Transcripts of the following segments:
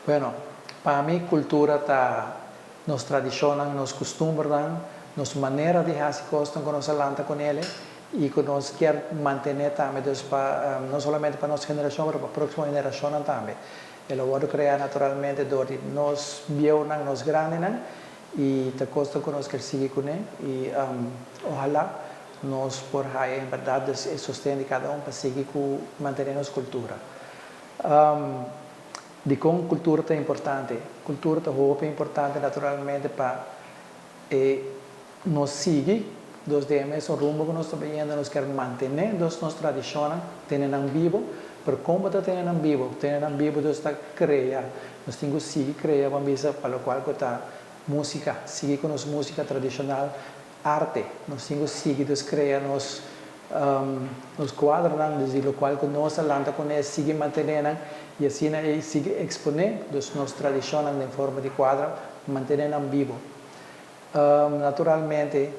Bueno, pa mi kultura ta nos tradishonnan, nos kustumbernan, nos manera di hasi kosnan ku nos a lanta ku nele i ku nos kier mantené tambe, dus pa no solamente pa nos generashon pero pa próksimo generashonnan tambe. El a wòrdu kreá naturalmente dor di nos bieunan, nos grandinan i ta kosnan ku nos kier sigui kuné i ohalá nos por haya en bèrdat dus e sosten di kada un pa sigui ku mantené nos kultura. Dikon kultura ta importante? Kultura ta hopi importante naturalmente pa e nos sigui dos den e mesun rumbo ku nos ta bayendo, nos kier mantené dos nos tradishonnan, tene nan bibo, pero kon bo ta tene nan bibo? Tene nan bibo dos ta krea, nos tin ku sigui krea ban bisa pa lokual ku ta músika, sigui ku nos músika tradishonal, arte, nos tin ku sigui dus krea nos nos kuadronan dus di lokual ku nos a lanta kuné sigui mantené nan i asina ei sigui eksponé dus nos tradishonnan den forma di kuadro mantené nan bibo. Naturalmente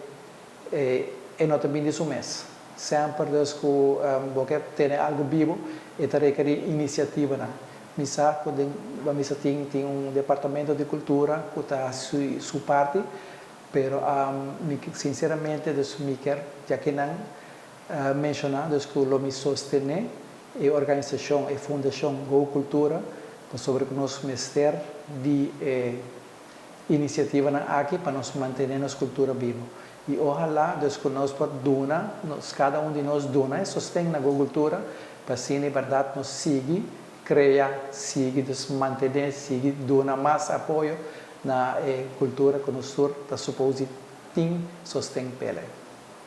e no ta bin di su mes. Semper dus ku bo ke tene algu bibo e ta rekerí inisiativanan. Mi sa ku den Bamisa tin tin un departamento di kultura ku ta hasi su parti. Pero mi sinceramente dus mi kier ya ke nan menciona dus cu lo mi sostene e organisacion e fundacion Go Cultura pasobra cu nos mester di e iniciativanan aki pa nos mantene nos cultura bibo y ohala dus cu nos por duna nos cada un di nos duna e sosten na Go Cultura pa asina e berdad nos sigui crea sigui dus mantene sigui duna mas apoyo na e kultura ku nos tur ta supos di tin sosten p'e.